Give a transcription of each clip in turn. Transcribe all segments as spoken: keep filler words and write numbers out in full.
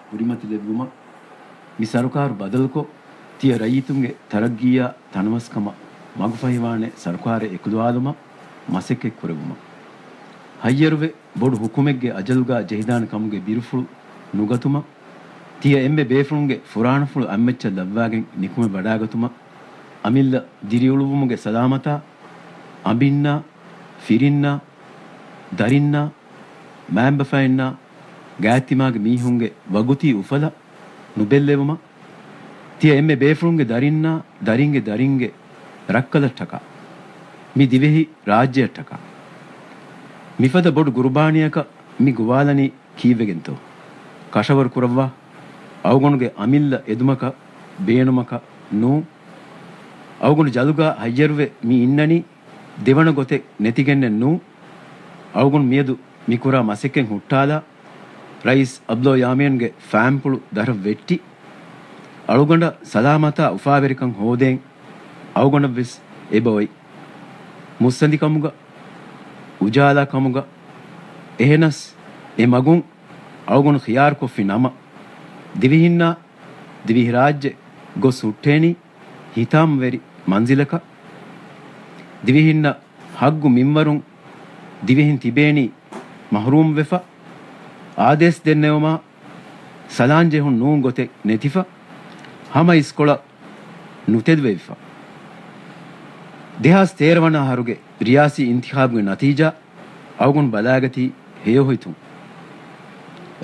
ކުރިމަތިލެއްވުމަށް، މި ސަރުކާރު ބަދަލުކޮށް، ތިޔަ ރައްޔިތުންގެ ތަރައްގީއާ ތަނަވަސްކަމަށް މަގުފަހިވާނެ ސަރުކާރެއް އެކުލަވާލުމަށް މަސައްކަތް ކުރެއްވުމަށް. ހައްޔަރުވެ، ބޮޑު ހުކުމެއްގެ އަޖަލުގާ ޖެހިދާނެ ކަމުގެ ބިރުފުޅު ނުގަތުމަށް، ތިޔަ އެންމެ ބޭފުޅުންގެ ފުރާނަފުޅު އަތްމައްޗަށް ލައްވާގެން ނިކުމެ ވަޑާގަތުމަށް، އަމިއްލަ ދިރިއުޅުއްވުމުގެ ސަލާމަތާ، އަނބިންނާ، ފިރިންނާ، ދަރިންނާ، މައިންބަފައިންނާ، ގާތްތިމާގެ މީހުންގެ ވަގުތީ އުފަލަށް ނުބެއްލެވުމަށް، ތިޔަ އެންމެ ބޭފުޅުންގެ ދަރިންނާ، ދަރިންގެ ދަރިންގެ ރައްކަލަށްޓަކާ، މި ދިވެހި ރާއްޖެއަށްޓަކާ. މިފަދަ ބޮޑު ގުރުބާނީއަކަށް މި ގޮވާލަނީ ކީއްވެގެންތޯ؟ ކަށަވަރު ކުރައްވާ، އަޅުގަނޑުގެ އަމިއްލަ އެދުމަކަށް ބޭނުމަކަށް ނޫން. އަޅުގަނޑު ޖަލުގާ ހައްޔަރުވެ މި އިންނަނީ ދެވަނަ ގޮތެއް ނެތިގެންނެއް ނޫން. އަޅުގަނޑު މިއަދު މި ކުރާ މަސައްކަތް ހުއްޓާލާ، ރައީސް އަބްދުﷲ ޔާމީންގެ ފާންޕުޅު ދަށަށް ވެއްޓި، އަޅުގަނޑަށް ސަލާމަތާ އުފާވެރިކަން ހޯދޭން އަޅުގަނޑަށްވެސް އެބައޮތް. މުއްސަނދިކަމުގަ، އުޖާލާ ކަމުގަ، އެހެނަސް އެ މަގުން އަޅުގަނޑު ޚިޔާރުކޮށްފި ނަމަ، ދިވެހިންނާ ދިވެހިރާއްޖެ ގޮސް ހުއްޓޭނީ ހިތާމަވެރި މަންޒިލަކަށް. ދިވެހިންނަށް ހައްގު މިންވަރުން ދިވެހިން ތިބޭނީ މަހްރޫމްވެފަ، އާދޭސް ދެންނެވުމާ، ސަލާން ޖެހުން ނޫން ގޮތެއް ނެތިފަ، ހަމަ އިސްކޮޅަށް ނުތެދުވެވިފަ. ދެހާސް ތޭރަ ވަނަ އަހަރުގެ ރިޔާސީ އިންތިޚާބުގެ ނަތީޖާ އަޅުގަނޑު ބަލާގަތީ ހެޔޮހިތުން.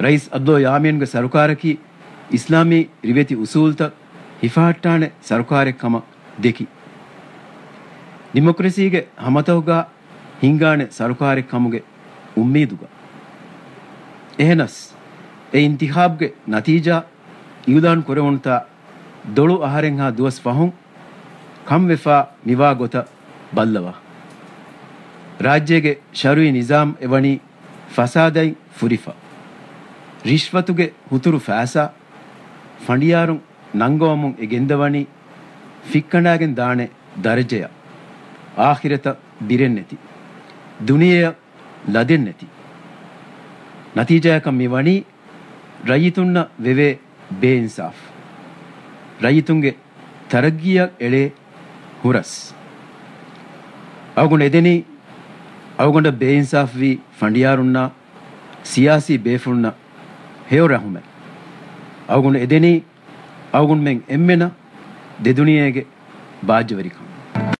ރައީސް އަބްދުﷲ ޔާމީންގެ ސަރުކާރަކީ އިސްލާމީ ރިވެތި އުސޫލުތައް ހިފަހައްޓާނެ ސަރުކާރެއް ކަމަށް ދެކި، ޑިމޮކްރަސީގެ ހަމަތަކުގާ ހިންގާނެ ސަރުކާރެއް ކަމުގެ އުއްމީދުގަ. އެހެނަސް، އެ އިންތިޚާބްގެ ނަތީޖާ އިއުލާން ކުރެވުނުތާ ދޮޅު އަހަރެއްހާ ދުވަސް ފަހުން ކަންވެފާ މިވާ ގޮތަށް ބައްލަވާ. ރާއްޖޭގެ ޝަރުއީ ނިޒާމް އެވަނީ ފަސާދައިން ފުރިފަ. ރިޝްވަތުގެ ހުތުރު ފައިސާ ފަނޑިޔާރުން ނަންގަވަމުން އެ ގެންދަވަނީ ފިއްކަނޑާގެން ދާނެ ދަރަޖަޔަށް، އާޚިރަތަށް ބިރެއްނެތި، ދުނިޔެއަށް ލަދެއްނެތި. ނަތީޖާއަކަށް މި ވަނީ ރައްޔިތުންނަށް ވެވޭ ބޭއިންސާފް، ރައްޔިތުންގެ ތަރައްގީއަށް އެޅޭ ހުރަސް. އަޅުގަނޑު އެދެނީ އަޅުގަނޑަށް ބޭއިންސާފްވީ ފަނޑިޔާރުންނާ ސިޔާސީ ބޭފުޅުންނަށް ހެޔޮ ރަހުމެއް. އަޅުގަނޑު އެދެނީ އަޅުގަނޑުމެން އެންމެނަށް ދެދުނިޔޭގެ ބާއްޖަވެރިކަން.